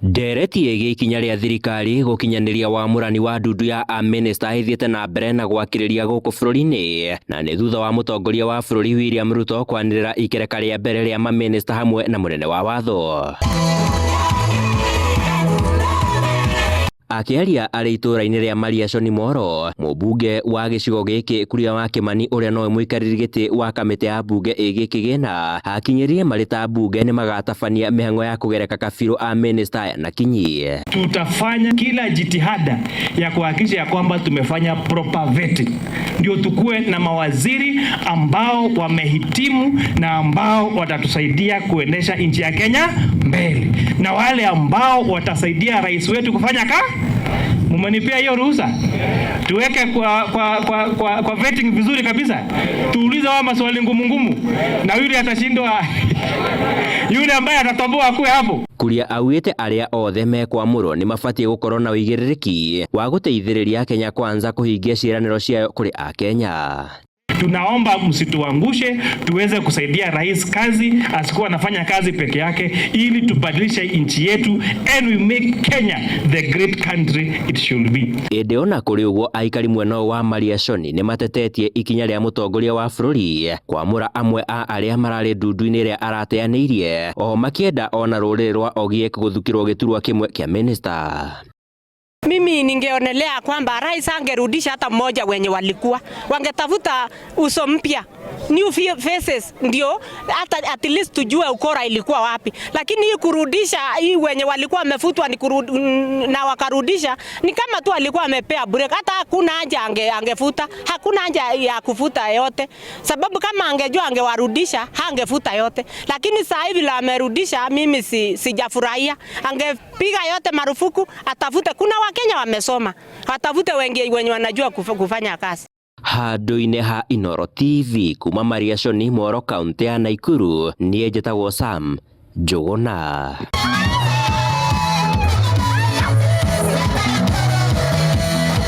Ndereti ĩgiĩ ikinya rĩa thirikari gũkinyanĩria wamũrani wa ndundu ya amĩnĩsta ĩthiĩte na mbere na gwakĩrĩria gũkũ bũrũri-inĩ, na nĩ thutha wa mũtongoria wa bũrũri William Ruto kwanĩrĩra ikereka rĩa mbere rĩa mamĩnĩsta hamwe na mũnene wa watho. Akĩaria arĩ itũũra-inĩ rĩa Mariashoni Moro, mũmbunge wa gĩcigo gĩkĩ Kuria wa Kĩmani ũrĩa nowe mũikarĩri gĩtĩ wa kamĩtĩ ya mbunge ĩgiĩ kĩgĩna, akinyĩrire marĩ ta mbunge nĩmagatabania mĩhang'o ya kũgereka kabirũ amĩnĩsta aya na kinyi. Tutafanya kila jitihada ya kuhakikisha ya kwamba tumefanya proper vetting, ndio tukue na mawaziri ambao wamehitimu na ambao watatusaidia kuendesha nchi ya Kenya mbele, na wale ambao watasaidia rais wetu kufanya ka. Mumenipea hiyo ruhusa tuweke kwa vetting vizuri kabisa, tuulize wao maswali ngumu ngumu, na yule atashindwa, yule ambaye atatoboa akuwe hapo. Kuria augĩte arĩa othe mekwamũrwo nĩ mabatiĩ gũkorwo na ũigĩrĩrĩki wa gũteithĩrĩria Kenya Kwanza kũhingia ciĩranĩro ciayo kũrĩ akenya. Tunaomba msituangushe, tuweze kusaidia rais kazi, asikuwa anafanya kazi peke yake, ili tubadilishe nchi yetu and we make Kenya the great country it should be. Ĩndĩ ona kũrĩ ũguo, aikari mwena ũyũ wa Mariashoni nĩ matetetie ikinya rĩa mũtongoria wa bũrũri kwamũra amwe a arĩa mararĩ ndundu-inĩ ĩrĩa arateanĩirie, oho makĩenda ona rũrĩrĩ rwa Ogiek gũthukĩrwo gĩturwa kĩmwe kĩa mĩnĩsta. Mimi ningeonelea kwamba rais angerudisha hata mmoja wenye walikuwa, wangetafuta uso mpya, new faces, ndio hata at least tujue ukora ilikuwa wapi. Lakini hii kurudisha hii wenye walikuwa wamefutwa ni na wakarudisha ni kama tu alikuwa amepea break. Hata hakuna haja angefuta, hakuna haja ya kufuta yote, sababu kama angejua angewarudisha, hangefuta yote. Lakini sasa hivi la amerudisha, mimi sijafurahia. Angepiga yote marufuku, atafute. Kuna Wakenya wamesoma, watafute wengi wenye wanajua kufanya kazi. Handũ-inĩ ha Inooro TV kuma Mariashoni, Moro, kaunti ya Nakuru, niĩ njĩtagwo Sam Njũgũna.